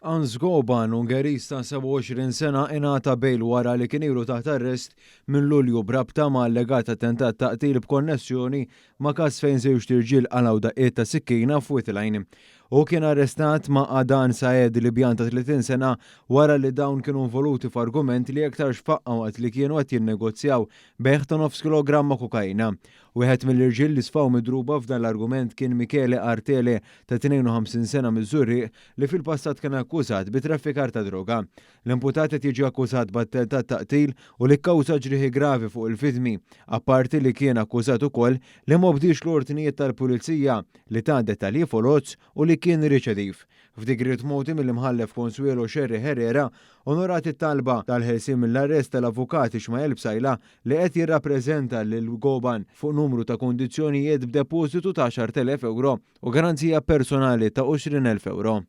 Hans Goban, Ungeriż ta' 27 sena, ingħata bail wara li kien ilu taħt arrest minn Lulju b'rabta ma' allegat attentat ta' qtil b'konnessjoni ma' każ fejn żewġt irġiel qalgħu daqqiet ta' sikkina f'Wied il-Għajn. Hu kien arrestat ma' Adan Saed, Libjan ta' 30 sena, wara li dawn kienu involuti f'argument li aktarx faqqa' waqt li kienu qed jinnegozjaw bejgħ ta' nofs kilogramma kokaina. Wieħed mill-irġiel li sfaw midruba f'dan l-argument kien Michele Artele ta' 52 sena miż-Żurrieq li fil-passat kien akkużat bi traffikar ta' droga. L-imputat qed jiġi akkużat b'attentat ta' qtil u li kkawża ġrieħi gravi fuq il-vittmi, apparti li kien akkużat ukoll li m'obdiex l-ordnijiet tal-pulizija, li ta dettalji foloz u li kien riċediv. F'digriet mogħti mill-Imħallef Consuelo Scerri Herrera, onorat it-talba tal-ħelsien mill-arrest tal-Avukat Ishmael Psaila li qed jirrappreżenta lil Goban fuq numru ta' kundizzjonijiet b'depożitu ta' 10,000 ewro u garanzija personali ta' 20,000 ewro.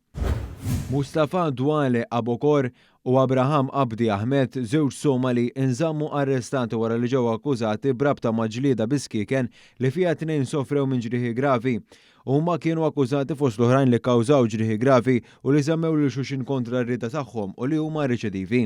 Mustafa Duale Abokor u Abraham Abdi Ahmed, żewġ Somali, inżammu arrestati wara li ġew akkużati b'rabta ma' ġlieda bis-skieken li fiha tnejn sofrew minn ġrieħi gravi. Huma kienu akkużati fost l-oħrajn li kkawżaw ġrieħi gravi u li żammew lil xulxin kontra r-rieda tagħhom u li huma riċedivi.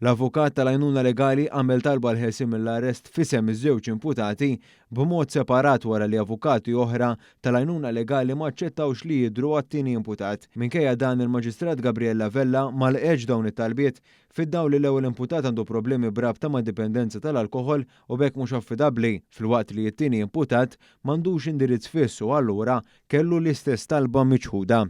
L-avukat tal-għajnuna legali għamel talba għall-ħelsien mill-arrest f'isem iż-żewġ imputati b'mod separat wara li avukati oħra tal-għajnuna legali ma aċċettawx li jidhru għat-tieni imputat. Minkejja dan, il-Maġistrat Gabriella Vella ma lqgħetx dawn it-talbiet fid-dawl li l-ewwel imputat għandu problemi b'rabta ma' dipendenza tal-alkoħol u b'hekk mhux affidabbli, filwaqt li t-tieni imputat m'għandux indirizz fiss u allura kellu l-istess talba miċħuda.